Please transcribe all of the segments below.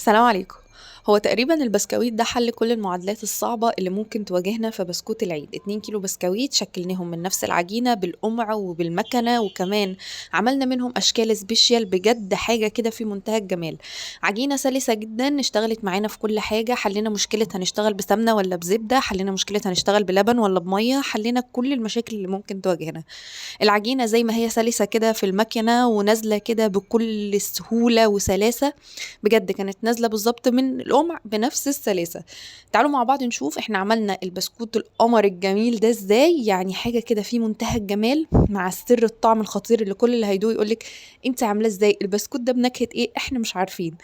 السلام عليكم. هو تقريبا البسكويت ده حل كل المعادلات الصعبة اللي ممكن تواجهنا في بسكوت العيد. 2 كيلو بسكويت شكلناهم من نفس العجينة بالقمع وبالمكنة، وكمان عملنا منهم أشكال special، بجد حاجة كده في منتهى الجمال. عجينة سلسة جدا اشتغلت معانا في كل حاجة. حلينا مشكلة هنشتغل بسمنة ولا بزبدة، حلينا مشكلة هنشتغل بلبن ولا بمية، حلينا كل المشاكل اللي ممكن تواجهنا. العجينة زي ما هي سلسة كده في المكنة ونازلة كده بكل سهولة وسلاسة، بجد كانت نازلة بالظبط من القمع بنفس السلاسة. تعالوا مع بعض نشوف احنا عملنا البسكوت القمر الجميل ده ازاي، يعني حاجة كده في منتهى الجمال مع السر الطعم الخطير اللي كل اللي هيدوق يقولك انت عاملاه ازاي، البسكوت ده بنكهة ايه، احنا مش عارفين.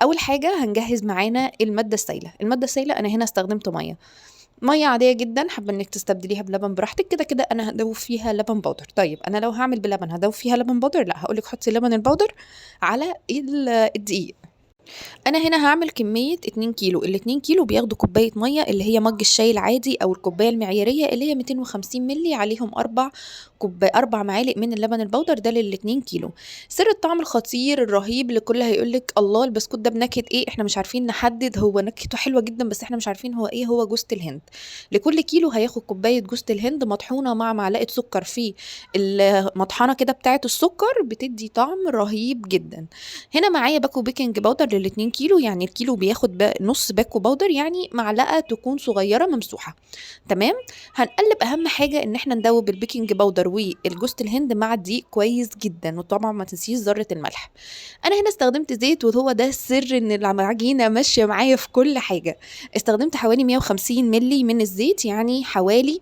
اول حاجة هنجهز معانا المادة السائلة. المادة السائلة انا هنا استخدمت مية، مية عادية جدا، حابة انك تستبدليها بلبن براحتك، كده كده انا هدوب فيها لبن بودر. طيب انا لو هعمل بلبن هدوب فيها لبن بودر؟ لا، هقولك حطي لبن البودر على الدقيق. انا هنا هعمل كمية 2 كيلو، ال 2 كيلو بياخدوا كوباية مية اللي هي مج الشاي العادي او الكوباية المعيارية اللي هي 250 ملي، عليهم 4 معالق من اللبن البودر، ده لل 2 كيلو. سر الطعم الخطير الرهيب اللي كل هيقولك الله البسكوت ده بنكهة ايه، احنا مش عارفين نحدد، هو نكهته حلوة جدا بس احنا مش عارفين هو ايه، هو جوزة الهند. لكل كيلو هياخد كوباية جوزة الهند مطحونة مع معلقة سكر في المطحنة كده بتاعة السكر، بتدي طعم رهيب جدا. هنا معايا باكو baking powder لل 2 كيلو، يعني الكيلو بياخد نص باكو powder، يعني معلقة تكون صغيرة ممسوحة. تمام، هنقلب. اهم حاجة ان احنا ندوب ال baking powder والجوزة الهند مع الدقيق كويس جدا، وطبعا ما تنسيش ذرة الملح. انا هنا استخدمت زيت، وهو ده السر ان العجينة ماشية معايا في كل حاجة. استخدمت حوالي 150 ملي من الزيت، يعني حوالي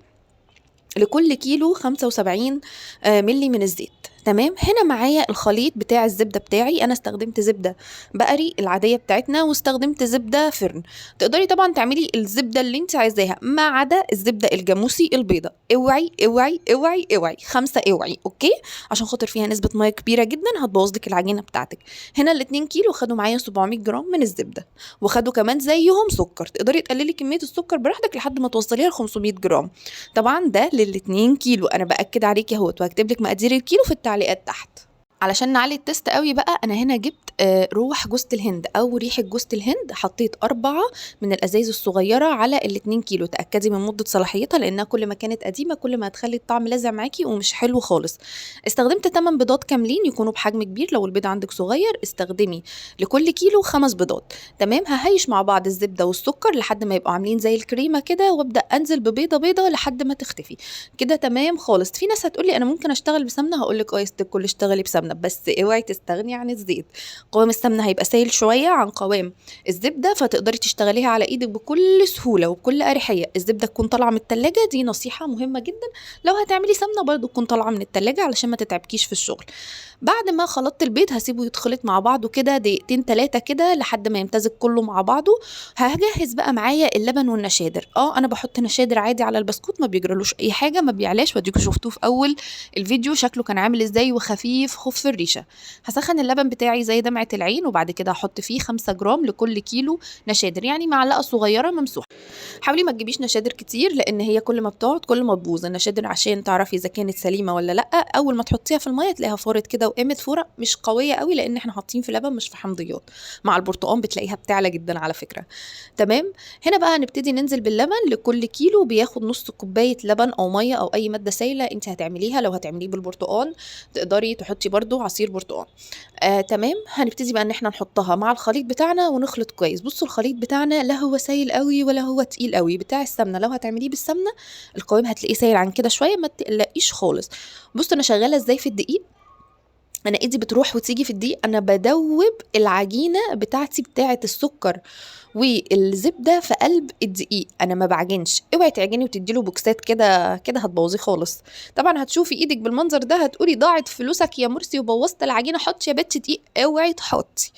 لكل كيلو 75 ملي من الزيت. تمام، هنا معايا الخليط بتاع الزبدة بتاعي. انا استخدمت زبدة بقري العادية بتاعتنا، واستخدمت زبدة فرن. تقدري طبعا تعملي الزبدة اللي انت عايزاها ما عدا الزبدة الجاموسي البيضة. اوعي اوعي اوعي اوعي، 5 اوعي، okay، عشان خاطر فيها نسبة مية كبيرة جدا هتبوظ لك العجينة بتاعتك. هنا الاتنين كيلو خدوا معايا 700 جرام من الزبدة، وخدوا كمان زيهم سكر. تقدري تقللي كمية السكر براحتك لحد ما توصليها ل 500 جرام. طبعا ده للاتنين كيلو، انا باكد عليكي اهوت، وهكتب لك مقادير الكيلو في التعليقات تحت. علشان نعلي ال taste قوي بقى، انا هنا جبت روح جوزة الهند او ريحه جوزة الهند، حطيت 4 من الازايز الصغيرة على الاتنين كيلو. تاكدي من مده صلاحيتها، لانها كل ما كانت قديمة كل ما هتخلي الطعم لازع معاكي ومش حلو خالص. استخدمت 8 بيضات كاملين يكونوا بحجم كبير، لو البيض عندك صغير استخدمي لكل كيلو 5 بيضات. تمام، ههيش مع بعض الزبدة والسكر لحد ما يبقوا عاملين زي الكريمة كده، وابدا انزل ببيضه بيضة لحد ما تختفي كده. تمام خالص. في ناس هتقولي انا ممكن اشتغل بسمنه، هقول لك اه يا ست الكل اشتغلي بسمنه، بس اوعي تستغني عن الزيت. قوام السمنة هيبقى سايل شوية عن قوام الزبدة، فتقدري تشتغليها على ايدك بكل سهولة وبكل اريحية. الزبدة تكون طالعه من التلاجة، دي نصيحة مهمة جدا. لو هتعملي سمنه برضو تكون طالعه من التلاجة علشان ما تتعبكيش في الشغل. بعد ما خلطت البيض هسيبه يتخلط مع بعضه كده دقيقتين 3 كده لحد ما يمتزج كله مع بعضه. هجهز بقى معايا اللبن والنشادر. انا بحط نشادر عادي على البسكوت، ما بيجرالوش اي حاجة، ما بيعلاش، واديكوا شفتوه في اول الفيديو شكله كان عامل ازاي وخفيف خف الريشة. هسخن اللبن بتاعي زي دمعه العين، وبعد كده هحط فيه 5 جرام لكل كيلو نشادر، يعني معلقه صغيرة ممسوحة. حاولي ما تجيبيش نشادر كتير، لان هي كل ما بتقعد كل ما تبوظ النشادر. عشان تعرفي اذا كانت سليمة ولا لا، اول ما تحطيها في المية تلاقيها فارت كده وقامت فورة مش قوية قوي، لان احنا حاطين في لبن مش في حمضيات. مع البرتقال بتلاقيها بتعلى جدا على فكرة. تمام، هنا بقى هنبتدي ننزل باللبن. لكل كيلو بياخد نص كوباية لبن او مية او اي مادة سائله انت هتعمليها. لو هتعمليه بالبرتقال تقدري تحطي برده عصير برتقال. تمام، هنبتدي بقى ان احنا نحطها مع الخليط بتاعنا ونخلط كويس. بصوا الخليط بتاعنا لا هو سايل قوي ولا هو تقيل قوي. بتاع السمنة لو هتعمليه بالسمنه القوام هتلاقيه سايل عن كده شوية، ما تقلقيش خالص. بصوا انا شغالة ازاي في الدقيق، انا ايدي بتروح وتيجي في الدقيق، انا بدوب العجينة بتاعتي بتاعه السكر والزبده في قلب الدقيق، انا ما بعجنش. اوعي تعجني وتديله بوكسات كده كده، هتبوظيه خالص. طبعا هتشوفي ايدك بالمنظر ده هتقولي ضاعت فلوسك يا مرسي وبوظت العجينة، حطي يا بنتي دقيق. اوعي تحطي،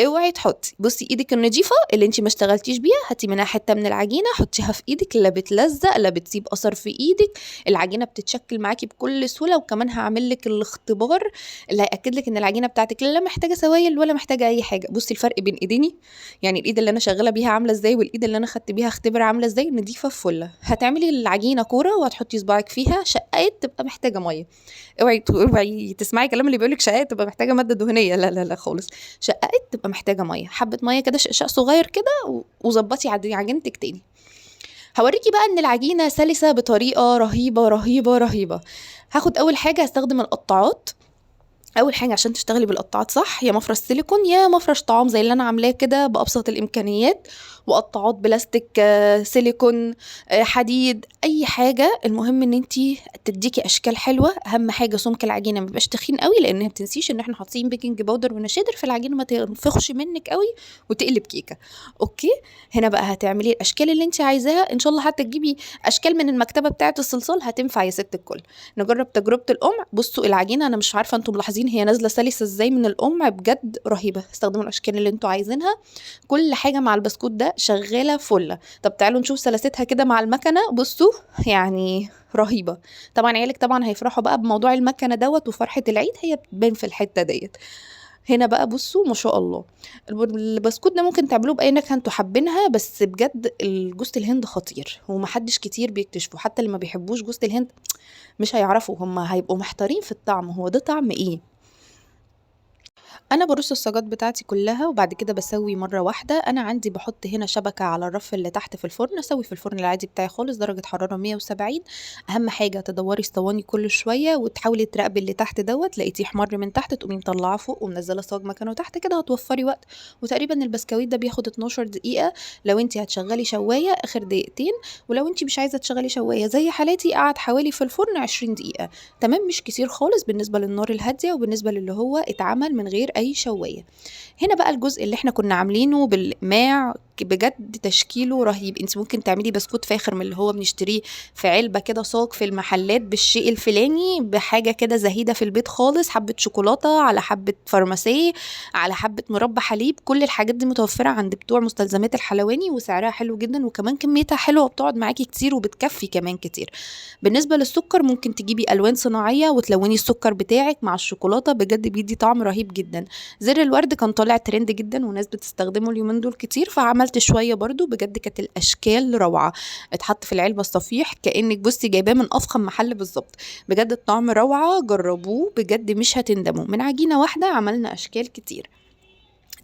اوعي تحطي. بصي ايدك النظيفة اللي انت ما اشتغلتيش بيها، هاتي منها حتة من العجينة حطيها في ايدك، لا بتلزق لا بتسيب اثر في ايدك، العجينة بتتشكل معاكي بكل سهولة. وكمان هعمل لك الاختبار اللي هياكد لك ان العجينة بتاعتك لا محتاجه سوائل ولا محتاجه اي حاجة. بصي الفرق بين ايديني، يعني الايد اللي انا شغالة شغالة بيها عامله ازاي، والايد اللي انا خدت بيها اختبر عامله ازاي، نضيفه فله. هتعملي العجينة كورة وهتحطي صباعك فيها، شققت تبقى محتاجه مية. اوعي تسمعي كلام اللي بيقولك شققت تبقى محتاجه مادة دهنية، لا لا لا خالص. شققت تبقى محتاجه مية، حبه مية كده، شقشاق صغير كده، وظبطي عجينتك تاني. هوريكي بقى ان العجينة سلسه بطريقة رهيبة رهيبة رهيبة. هاخد اول حاجة هستخدم القطاعات. اول حاجة عشان تشتغلي بالقطاعات صح، يا مفرش سيليكون يا مفرش طعام زي اللي انا عاملاه كده بابسط الامكانيات، وقطاعات بلاستيك، سيليكون، حديد، اي حاجة. المهم ان انتي تديكي اشكال حلوة. اهم حاجة سمك العجينة ما يبقاش تخين قوي، لان ما تنسيش ان احنا حاطين baking powder ونشادر، فالعجينه ما تنفخش منك قوي وتقلب كيكة. okay، هنا بقى هتعملي الاشكال اللي انتي عايزاها. ان شاء الله حتى تجيبي اشكال من المكتبة بتاعه الصلصال هتنفع يا ست الكل. نجرب تجربه القمع. بصوا العجينة، انا مش عارفه انتم ملاحظين هي نازله سلسه ازاي من القمع، بجد رهيبة. استخدموا الاشكال اللي انتوا عايزينها، كل حاجة مع البسكوت ده شغالة فله. طب تعالوا نشوف سلاستها كده مع المكنه. بصوا يعني رهيبة. طبعا عيالك طبعا هيفرحوا بقى بموضوع المكنه دوت، وفرحه العيد هي بتبان في الحتة ديت. هنا بقى بصوا ما شاء الله البسكوت ده ممكن تعملوه باي نكهة انتوا حابينها، بس بجد جوزة الهند خطير ومحدش كتير بيكتشفه. حتى اللي ما بيحبوش جوزة الهند مش هيعرفوا، هم هيبقوا محتارين في الطعم، هو ده طعم ايه. انا برص الصاجات بتاعتي كلها وبعد كده بسوي مرة واحدة. انا عندي بحط هنا شبكة على الرف اللي تحت في الفرن، اسوي في الفرن العادي بتاعي خالص درجه حرارة 170. اهم حاجة تدوري الصواني كل شوية وتحاولي تراقبي اللي تحت دوت، لقيتيه احمر من تحت تقومي مطلعاه فوق ومنزلة صاج مكانه تحت كده، هتوفري وقت. وتقريبا البسكويت ده بياخد 12 دقيقة لو انت هتشغلي شوايه اخر دقيقتين، ولو انت مش عايزه تشغلي شوايه زي حالاتي قعد حوالي في الفرن 20 دقيقة. تمام، مش كتير خالص بالنسبة للنار الهادية وبالنسبة للي هو اتعمل من غير اي شوايه. هنا بقى الجزء اللي احنا كنا عاملينه بالاقماع، بجد تشكيله رهيب. انت ممكن تعملي بسكوت فاخر من اللي هو بنشتريه في علبة كده صاج في المحلات بالشيء الفلاني، بحاجة كده زهيدة في البيت خالص، حبه شوكولاتة على حبه فرماسيه على حبه مربى حليب، كل الحاجات دي متوفرة عند بتوع مستلزمات الحلواني وسعرها حلو جدا، وكمان كميتها حلوة وبتقعد معاكي كتير وبتكفي كمان كتير. بالنسبة للسكر ممكن تجيبي الوان صناعية وتلوني السكر بتاعك مع الشوكولاتة، بجد بيدي طعم رهيب جدا. زر الورد كان طالع ترند جدا وناس بتستخدمه اليومين دول كتير، فعملت شوية برضو، بجد كانت الاشكال روعه. اتحط في العلبة الصفيح كانك بصي جايباه من افخم محل بالظبط، بجد الطعم روعه، جربوه بجد مش هتندموا. من عجينه واحدة عملنا اشكال كتير.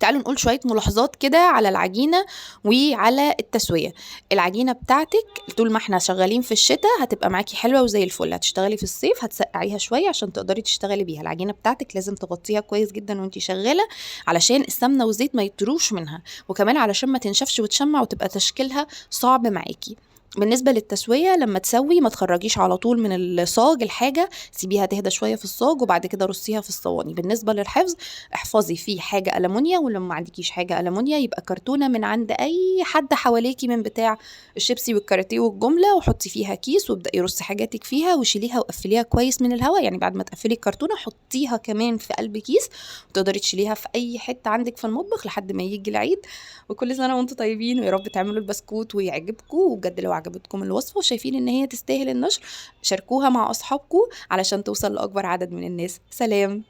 تعالوا نقول شوية ملاحظات كده على العجينة وعلى التسوية. العجينة بتاعتك طول ما احنا شغالين في الشتاء هتبقى معاكي حلوة وزي الفل، هتشتغلي في الصيف هتسقعيها شوية عشان تقدري تشتغلي بيها. العجينة بتاعتك لازم تغطيها كويس جدا وانتي شغالة علشان السمنة والزيت ما يطروش منها، وكمان علشان ما تنشفش وتشمع وتبقى تشكيلها صعب معاكي. بالنسبة للتسوية لما تسوي ما تخرجيش على طول من الصاج الحاجة، سيبيها تهدى شوية في الصاج وبعد كده رصيها في الصواني. بالنسبة للحفظ احفظي فيه حاجة ألمونيا، ولما ما عندكيش حاجة ألمونيا يبقى كرتونة من عند أي حد حواليكي من بتاع الشيبسي والكاراتيه والجملة، وحطي فيها كيس وابدأي رصي حاجاتك فيها وشيليها وقفليها كويس من الهواء. يعني بعد ما تقفلي الكرتونة حطيها كمان في قلب كيس وتقدري تشيليها في أي حتة عندك في المطبخ لحد ما يجي العيد. وكل سنة وانتم طيبين، ويا رب تعملوا البسكوت ويعجبكم. وبجد لو عجبتكم الوصفة وشايفين ان هي تستاهل النشر شاركوها مع اصحابكم علشان توصل لاكبر عدد من الناس. سلام.